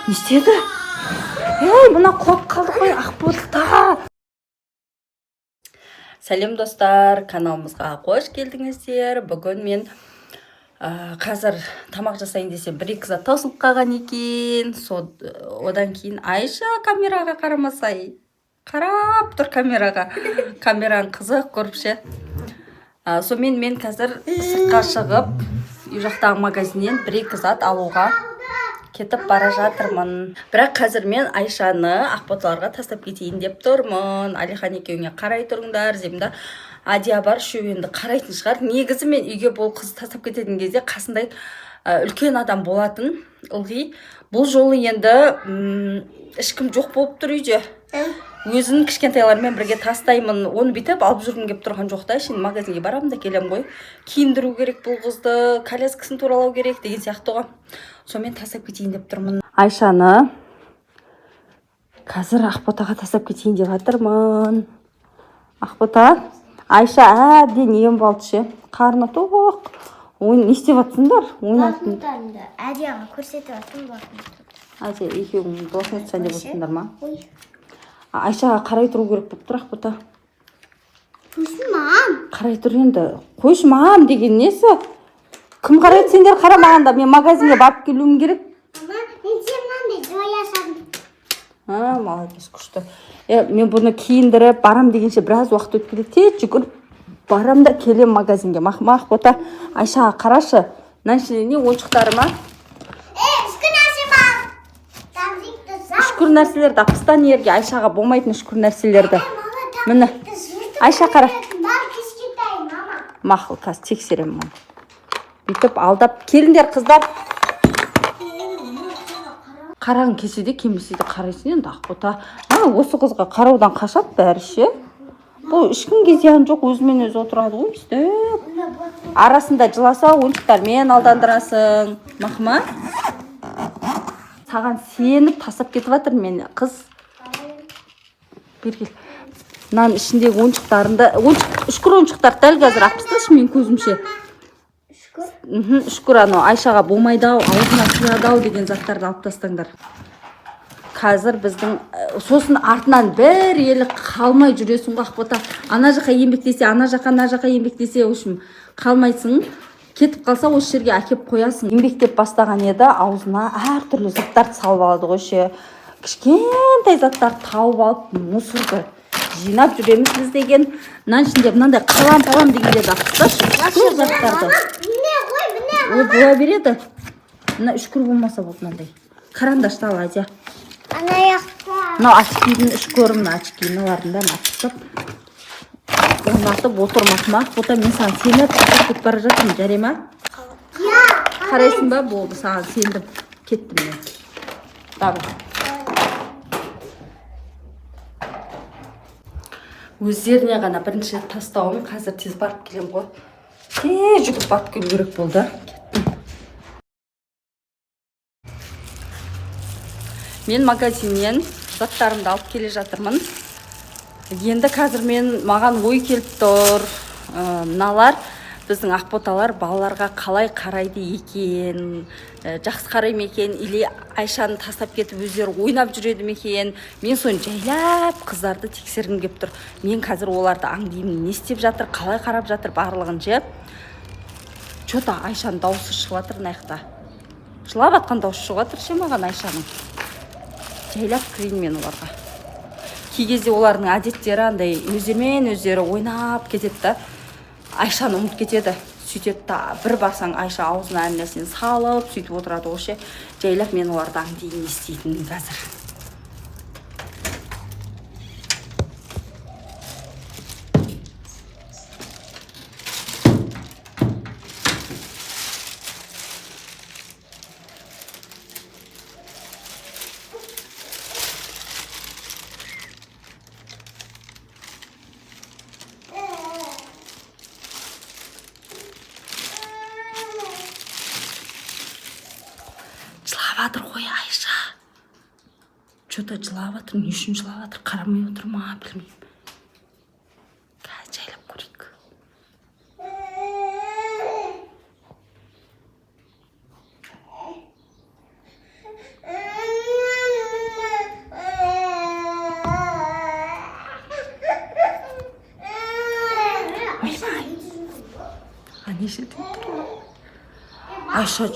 Не істеді? Ей, мына құлап қалды ғой, Ақбота. Сәлем, достар, каналымызға қош келдіңіздер. Бүгін мен қазір тамақ жасайын десем, бір екі зат таусылып қалған екен. Одан кейін Айша камераға қарамасай. Қарап тұр камераға. Камераны қызық көріп ше. Сонымен мен қазір сыртқа шығып, үй жақтағы магазиннен бір екі зат алуға кетіп бара жатырмын. Бірақ қазір мен Айшаны Ақботаларға тастап кетейін деп тұрмын. Алихан екеуіңе қарай тұрыңдар деймін да. Адия бар, үшеуі енді қарайтын шығар. Негізі мен үйге бұл қызды тастап кететін кезде қасында үлкен адам болатын ылғи. Бұл жолы енді ешкім жоқ болып тұр үйде. Өзін кішкентайлармен бірге тастаймын. Оны бүйтіп алып жүргім келіп тұрған жоқ та. Шын магазинге барамын да келемін ғой. Киіндіру керек бұл қызды, коляскасын туралау керек деген сияқты ғой. Сонымен тастап кетейін деп тұрмын. Айшаны қазір Ақботаға тастап кетейін деп жатырмын. Ақбота, Айша әбден ем алды ше. Қарны тоқ. Ойын не істеп жатсыңдар? Ойнатын. Блокноттарымды Әдияға көрсетіп жатырмын, блокнот. Әже, екеуің блокнот сәндеп отырсыңдар ма? Ой. Айшаға қарай тұру керек болып тұр, Ақбота. Қойсын, мам. Қарай тұр енді. Қойшы, мам деген несі? Кім қарайды, сендер қарамағанда? Мен магазинге барып келуім керек. Мама, мен сен мынандай жоя шадым. А, молодец, күшті. Е, мен бұны киіндіріп барам дегенше біраз уақыт өтіп кетеді. Тез жүгіріп барам да келем магазинге. Мах, Бота, Айшаға қарашы. Мынаның ішінде не, ойыншықтары ма? Е, үшкір нәрсе бар. Тамзикті зал. Үшкір нәрселерді алып таста жерге, Айшаға болмайтын үшкір нәрселерді. Мама, Міне. Айша, қара. Бар, кішкентай, мама. Мақұл, қазір тексеремін оны. Бүйтіп алдап келіңдер, қыздар. Қарағың келсе де, келмесе де қарайсың енді, Ақбота. А, осы қызға қараудан қашады бәрі ше. Бұл ешкімге зиян жоқ, өзімен өзі отырады ғой өйстіп. Арасында жыласа, ойыншықтармен алдандырасың. Мақма? Саған сеніп тастап кетіп жатыр мені қыз. Бері кел. Мынаның ішіндегі ойыншықтарында, ойыншық, үшкір ойыншықтарды дәл қазір алып тасташы менің көзімше. Үшкір. Мхм, үшкір анау Айшаға болмайды ау, аузына сияды ау деген заттарды алып тастаңдар. Қазір біздің сосын артынан бір елі қалмай жүресің ғой, Ақбота. Ана жаққа еңбектесе, ана жаққа, ана жаққа еңбектесе, в общем, қалмайсың. Кетіп қалса, осы жерге әкеп қоясың. Еңбектеп бастаған еді, аузына әртүрлі заттарды салып алады ғой ше. Кішкентай заттарды тауып алып, мусорды жинап жүреміз біз деген. Мынаның ішінде мынандай қалам палам дегендерді алып тасташы. Үшкір заттарды. Мама, міне ғой, міне. Ой, бола береді. Мына үшкір болмаса болды мынандай. Карандашты ал, Азия. Ана жақта. Мынау очкидің үшкірі, мына очки, мыналардың бәрін алып тастап орнатып отыр. Мақма, Бота, мен саған сеніп тастап кетіп бара жатырмын, жарай ма? Я. Қарайсың ба? Болды, саған сендім, кеттім мен. Давай. Өздеріне ғана бірінші рет тастауым. Қазір тез барып келемін ғой, тез жүгіріп барып келу керек болды. Кеттім мен, магазиннен заттарымды алып келе жатырмын. Енді қазір мен, маған ой келіп тұр. Мыналар біздің Ақботалар балаларға қалай қарайды екен? Жақсы қарай ма екен или Айшаны тастап кетіп, өздері ойнап жүреді ме екен? Мен соны жайлап қыздарды тексергім келіп тұр. Мен қазір оларды аңдимын, не істеп жатыр, қалай қарап жатыр барлығын ше. Че-то Айшаның дауысы шығып жатыр мына жақта, жылап жатқан дауысы шығып жатыр ше маған Айшаның. Жайлап кірейін мен оларға. Кей кезде олардың әдеттері андай, өздерімен өздері ойнап кетеді да, Айшаны ұмытып кетеді. Сөйтеді да, бір барсаң, Айша аузына әр нәрсені салып, сөйтіп отырады ғой ше. Жайлап мен оларды аңдиын, не істейтінін қазір. Жылап жатыр ғой Айша, че-то жылап жатыр. Не үшін жылап жатыр, қарамай отыр ма, білмеймін. Қазір жайлап көрейік. Ана жерде тұр. Айша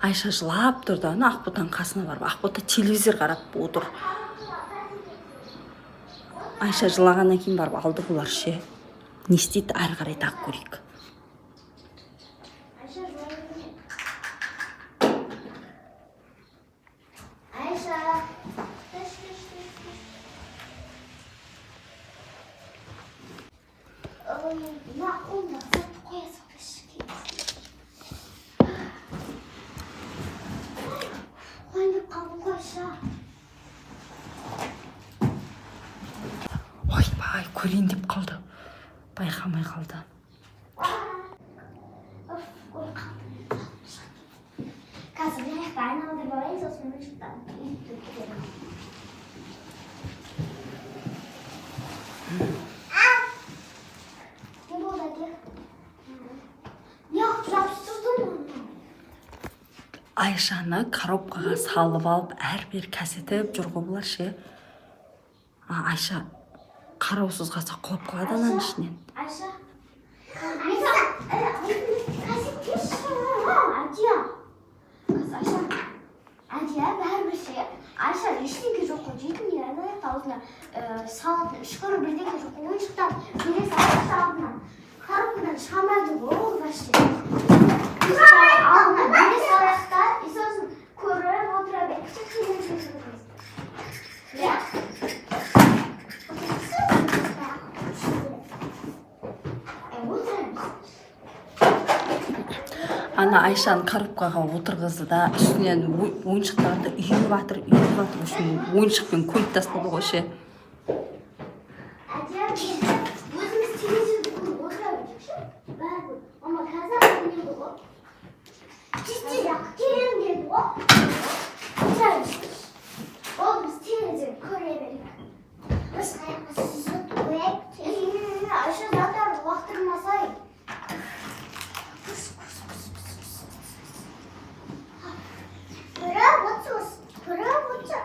Айша жылап тұр да, ана Ақботаның қасына барып, Ақбота телевизор қарап отыр. Айша жылағаннан кейін барып алды бұлар ше. Не істейді, әрі қарай тағы көрейік. Айша жылай. Айша. Түш, түш, түш, түш. Ой, мына қолымдағы затты қоя салайыншы. Қояйын деп қалдым ғой, Айша. Ойбай, көрейін деп қалды, байқамай қалды. Оф, ой, қалды. Қазір мына жақта айналдырып алайын, сосын мына жақтан өйтіп кетемін. Не болды, әке? Неғып жабыстырдың оны? Айшаны коробкаға салып алып, әрі-бері кәсетіп жүр ғой бұлар ше. А, Айша қараусыз қалса, құлап қалады ананың ішінен. Айша. Айша. Кәсеттеші. Әдия. Қазір Айша. Әдия бәрібір ше. Айша ештеңе жоқ қой. Жейтін не, ана жақта аузына салатын үшкір бірдеңе жоқ қой. Ойыншықтан бере салады алдынан. Коробкадан шыға ғой ол вообще. Алдына бере салады да, и сосын көріп отыра береді. Иә. Отырамыз. Ана Айшаны коробкаға отырғызды да, үстінен ойыншықтарды үйіп жатыр, үйіп жатыр. В общем, ойыншықпен көміп тастады ғой ше. Әдия, өзіміз телевизорды көріп отыра берейікші. Бәрібір. Мама қазір келеді ғой. Тез тез келемін деді ғой. Отыра берсінші. Ол біз телевизор көре берейік. Біз қаяққа сүзіп қояйық. Айша, заттарды лақтырмасай. Құс, құс, құс, құс, құс. Көріп отырсыз, көріп отыр.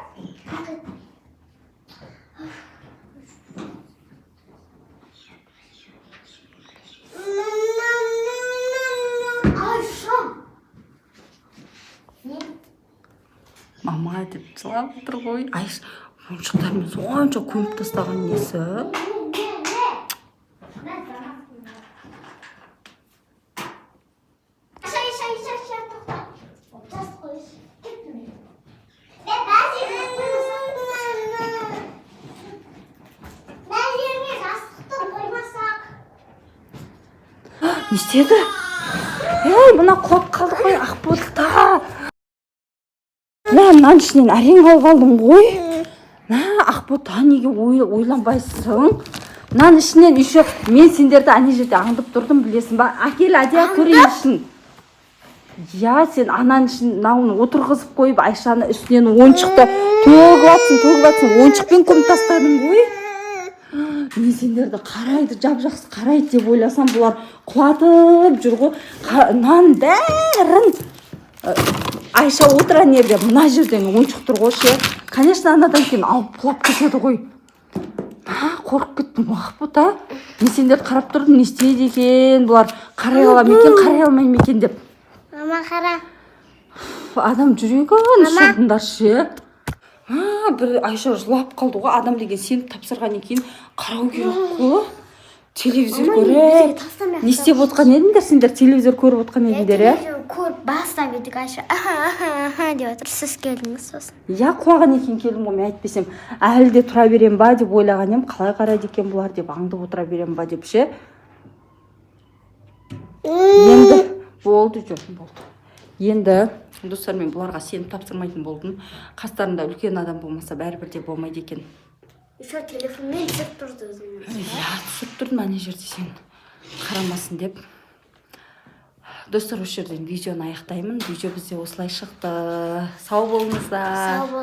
Айша. Не? Мама деп жылап тұр ғой. Айша ойыншықтармен сонша көміп тастаған несі? Не, не, не. Мен замаспын. Айша, Айша, Айша, Айша, тоқта. Жас қойшы. Кеттім мен. Мен бәр жерге қоймасақ. Бәр жерге жастықты қоймасақ. Не істеді? Ей, мына құлап қалды ғой, Ақбота. Мә, мынаның ішінен әрең алып алдым ғой. Мә, Ақбота, неге ойланбайсың? Мынаның ішінен еще мен сендерді ана жерде аңдып тұрдым, білесің ба? Әкел, Әдия, көрейін ішін. Иә, сен ананың ішін, мынауын отырғызып қойып, Айшаны үстінен ойыншықты төгіп жатсың, төгіп жатсың, ойыншықпен көміп тастадың ғой. Мен сендерді қарайды, жап жақсы қарайды деп ойласам, бұлар құлатып жүр ғой. Мынаның бәрін Айша отыр ана жерде, мына жерден ойыншық тұр ғой ше. Конечно, анадан кейін алып құлап кетеді ғой. А, қорқып кеттім, Ақбота. Мен сендерді қарап тұрдым, не істейді екен бұлар, қарай ала ма екен, қарай алмай ма екен деп. Мама, қара. Адам жүрегін ұшырдыңдар ше. А, бір Айша жылап қалды ғой. Адам деген сеніп тапсырғаннан кейін қарау керек қой. Телевизор Мама, бізге көріп тастамай-ақ не істеп отқан едіңдер сендер? Телевизор көріп отқан едіңдер, иә? Телевизор көріп бастап едік, Айша аха, аха, аха деп жатыр. Сіз келдіңіз сосын. Иә, құлағаннан кейін келдім ғой мен. Әйтпесем әлі де тұра беремін ба деп ойлаған едім. Қалай қарайды екен бұлар деп аңдып отыра беремін ба деп ше. Енді болды, жоқ, болды енді, достар. Мен бұларға сеніп тапсырмайтын болдым. Қастарында үлкен адам болмаса, бәрібір де болмайды екен. Еще телефонмен түсіріп тұрды өзінің. Иә, түсіріп тұрдым ана жерде сен қарамасын деп. Достар, осы жерден видеоны аяқтаймын. Видео бізде осылай шықты. Сау болыңыздар. Сау бол.